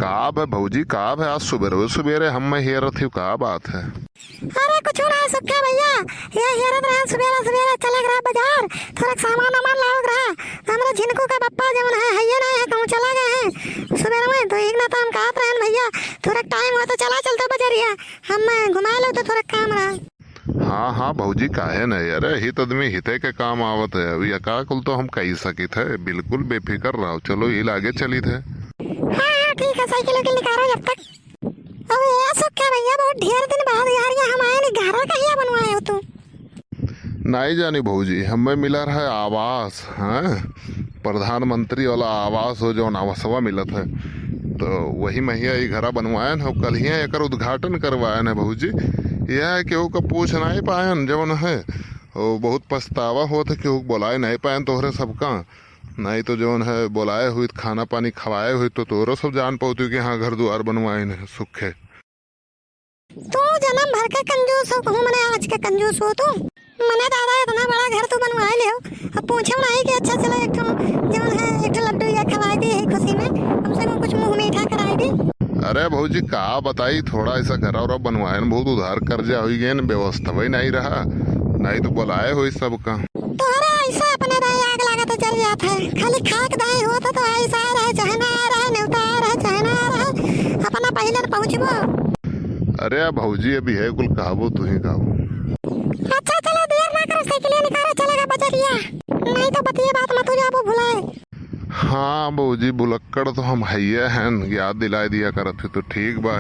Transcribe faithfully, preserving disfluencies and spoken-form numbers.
का भे भौजी, का भे, आज सुबेरे सुबेरे हम्मे हेरत हिउ, का बात है? अरे कुछ ना सुक्खे भइया, ये हेरत रहे सुबेरे सुबेरे चले रहा बाजार, थोड़ा सामान वामान लावक रहा। हमरा झिनकू का बप्पा जवन है, हइये ना है, कहूँ चला गए हैं सुबेरे में, तो एक ना तो हम कहत रहन भइया, थोड़ा टाइम हो तो चला चलते बजरिया, हम घुमा लो तो थोड़ा काम रहा। हाँ हाँ भौजी, काहे नहीं, अरे हित आदमी हिते के काम आवत है, अभी अका कुल तो हम कही सकित है, बिल्कुल बेफिकर रहो, चलो ही लागे चलित है। हाँ हाँ ठीक है, साइकिल उकिल निकालो जब तक। अब ये सुक्खे भइया, बहुत ढेर दिन बाद यार ये हम आए नहीं, घरा कहिया बनवाए हो तू? नहीं जानी भौजी, हमें मिला रहा है आवास, हाँ, प्रधानमंत्री वाला आवास हो, जौन आवासवा मिलत है, तो वही महिया ई घरा बनवायन हो, कल ही एकर उद्घाटन करवायन है भौजी। यह है कि ओका पूछ नहीं पायन, जौन है वो बहुत पछतावा होत है कि ओका बोलाए नहीं पायन तोहरे सबका, नहीं तो जौन है बोलाए हुई, खाना पानी खवाए हुई तो तोहरो सब जान पौती कि हाँ घर दुआर बनवाइन है सुखे। तू जन्म भर के कंजूस हो, कहूँ मने आज के कंजूस हो तू। मने दादा इतना बड़ा घर तू बनवाए ले हो, अब पूछो नहीं कि अच्छा चलो एक ठो जौन है एक ठो लड्डू या खवाए दी है खुशी में, कम से कम कुछ मुँह मीठा कराए दी। अरे भौजी का बताई, थोड़ा ऐसा घर और बनवाए न, बहुत उधार कर्जा हुई गए न, व्यवस्था ही नहीं रहा, नहीं तो बोलाए हुई सबका। तोहरा ऐसा अपने दाई आग लागे तो जल जात है, खाली खाक दाई होत है तो ऐसा रहे चाहे ना रहे, नेवता रहे चाहे ना रहे, अपना पहिले न पहुँचबो। अरे भौजी, अभी है कुल कहबो, तू ही कहबो। अच्छा चलो देर ना करो, साइकिलिया निकालो, चलेगा बजरिया, नहीं तो बतिये बात मत हो जाबो भुलाए। हाँ भौजी, भुलक्कड़ तो हम हइये हैं, याद दिलाए दिया करत है तो ठीक बा।